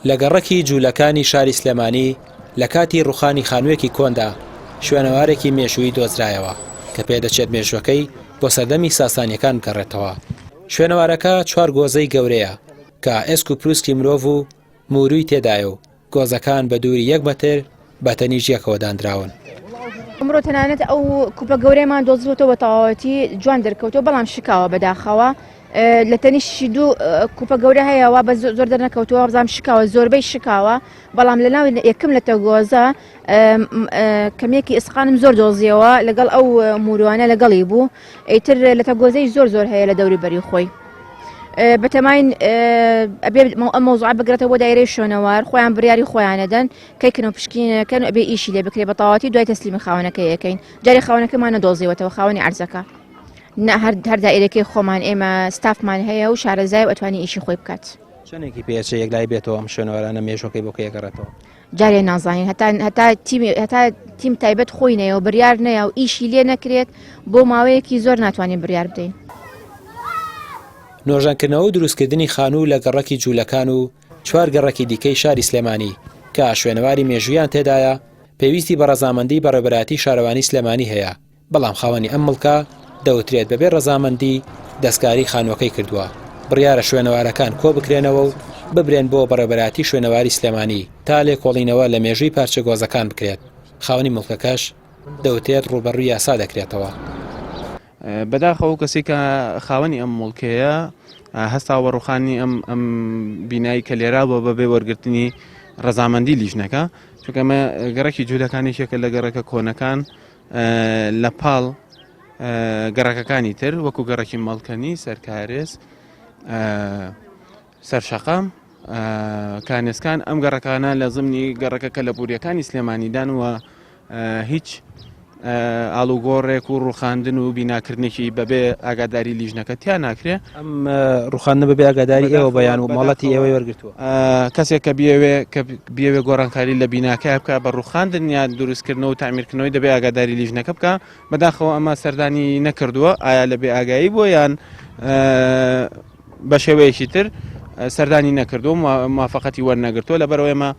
لە گەڕەکی جوولەکانی شاری سلێمانی لە کاتی ڕوخانی خانوویەکی کۆندا شوێنەوارێکی مێژوویی دۆزرایەوە کە پێدەچێت مێژووەکەی بۆ سەردەمی ساسانیەکان بگەڕێتەوە. شوێنەوارەکە چوار گۆزەی گەورەیە کە ئێسک و پروسکی مرۆڤ و موروی تێدایە و گۆزەکان بە دووری یەک مەتر بە تەنیشت یەکەوە دانراون. ئەمڕۆ تەنانەت ئەو کوپە گەورەیەمان دۆزیوەتەوە بە تەواوەتی جوان دەرکەوتەوە بەڵام شکاوە بەداخەوە لە تەنیشتی دوو کوپە گەورە هەیە وا بە زۆر دەرنەکەوتەوە بزانام شکاوە زۆربەی شکاوە بەڵام لە ناو یەکەم لە تەگۆزە کەمێکی ئیسقانم زۆر دۆزیەوە لەگەڵ ئەو موروانە لەگەڵی بوو ئیتر لە تەگۆزەی زۆر زۆر هەیە لە دەوری بەری خۆی. بەتەماین ئەبێ ئەم مەوزوعە بگرێتەوە بۆ دایرەی شوێنەوار خۆیان بڕیاری خۆیانەدەن کەیکن و پشکینەکەن ئەبێ ئیشی لێ بکرێ بە تەواوەتی دوای تەسلیمی خاوەنەکەی ئەکەین جارێ خاوەنەکەمان نەدۆزیوەتەوە خاوەنی عەرزەکە نا هەر هەر دایرەکەی خۆمان ئێمە ستافمان هەیە و شارەزای و ئەتوانی ئیشی خۆی بکات. چەندێکی پێچێ یەکلایی بێتەوە ئەم شوێنەوارانە مێژوەکەی بۆ کەی ئەگەڕێتەوە؟ جارێ نازانین هەتا هەتا تیم هەتا تیم تایبەت خۆی نەیە و بریار نەیە و ئیشی لێ نەکرێت بۆ ماوەیەکی زۆر ناتوانین بریار بدەین. نۆژەنکردنەوە و دروستکردنی خانوو لە گەڕەکی جوولەکان و چوار گەڕەکی دیکەی شاری سلێمانی کە شوێنەواری مێژوویان تێدایە، پێویستی بە ڕەزامەندی بەڕێوەبەرایەتی شارەوانی سلێمانی هەیە، بەڵام خاوەنی ئەم موڵکە دەوترێت بەبێ ڕەزامەندی دەستکاری خانووەکەی کردووە، بڕیارە شوێنەوارەکان کۆبکرێنەوە و ببرێن بۆ بەڕێوەبەرایەتی شوێنەواری سلێمانی تا لێکۆڵینەوە لە مێژووی پارچە گۆزەکان بکرێت، خاوەنی موڵکەکەش دەوترێت ڕووبەڕووی یاسا دەکرێتەوە. بەداخەوە ئەو کەسەی کە خاوەنی ئەم موڵکەیە هەستاوە بە ڕوخانی ئەم ئەم بینایی کە لێرا بووە بەبێ وەرگرتنی ڕەزامەندی لیژنەکە چونکە ئەمە گەڕەکی جوولەکان یەکێکە لە گەڕەکە کۆنەکان لە پاڵ گەڕەکەکانی تر وەکو گەڕەکی مەڵکەنی سەرکارێز سەرشەقام کانێسکان ئەم گەڕەکانە لە زمنی گەڕەکە کەلەپوریەکانی سلێمانیدان و هیچ ئاڵوگۆڕێک و ڕوخاندن و بیناکردنێکی بەبێ ئاگاداری لیژنەکە تیا ناکرێ. ئەم ڕوخاندنە بەبێ ئاگاداری ئێوە بەیان و مۆڵەتی ئێوەی وەرگرتووە؟ کەسێک کە بیەوێ کە بیەوێ گۆڕانکاری لە بیناکە بکە بە ڕوخاندن یان دروستکردنەوە و تامیرکردنەوەی دەبێ ئاگاداری لیژنەکە بکە بەداخەوە ئەمە سەردانی نەکردووە ئایا لە بێ ئاگایی بووە یان بە شێوەیەکی تر سەردانی نەکردووە موافقەتی وەرنەگرتووە لەبەرئەوەی ئێمە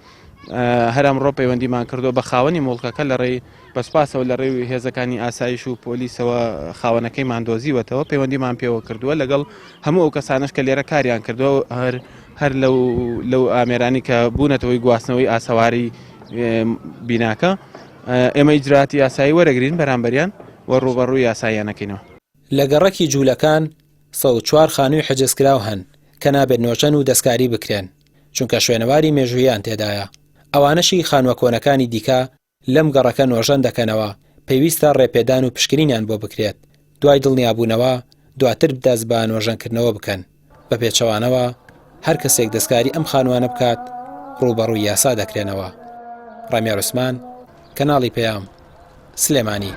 هەر ئەمڕۆ پەیوەندیمان کردووە بە خاوەنی موڵکەکە لە ڕێی بە سوپاسەوە لە ڕێی هێزەکانی ئاسایش و پۆلیسەوە خاوەنەکەیمان دۆزیوەتەوە پەیوەندیمان پێوە کردووە لەگەڵ هەموو ئەو کەسانش کە لێرە کاریان کردووە هەر هەر لەو لەو ئامێرانی کە بوونەتەوەی گواستنەوەی ئاسەواری بیناکە ئێمە ئیجراتی یاسایی وەرەگرین بەرامبەریان و ڕووبەڕووی یاساییانەکەینەوە. لە گەڕەکی جوولەکان 104 خانووی حجزکراو هەن کە نابێت نۆژەن و دەستکاری بکرێن، چونکە شوێنەواری مێژووییان تێدایە، ئەوانەشی خانووە کۆنەکانی دیکە لەم گەڕەکە نۆژەن دەکەنەوە، پێویستە ڕێپێدان و پشکنینیان بۆ بکرێت، دوای دڵنیابوونەوە دواتر دەست بە نۆژەنکردنەوە بکەن، بە پێچەوانەوە هەر کەسێک دەستکاری ئەم خانووانە بکات ڕووبەڕووی یاسا دەکرێنەوە. ڕامیار عوسمان، کەناڵی پەیام، سلێمانی.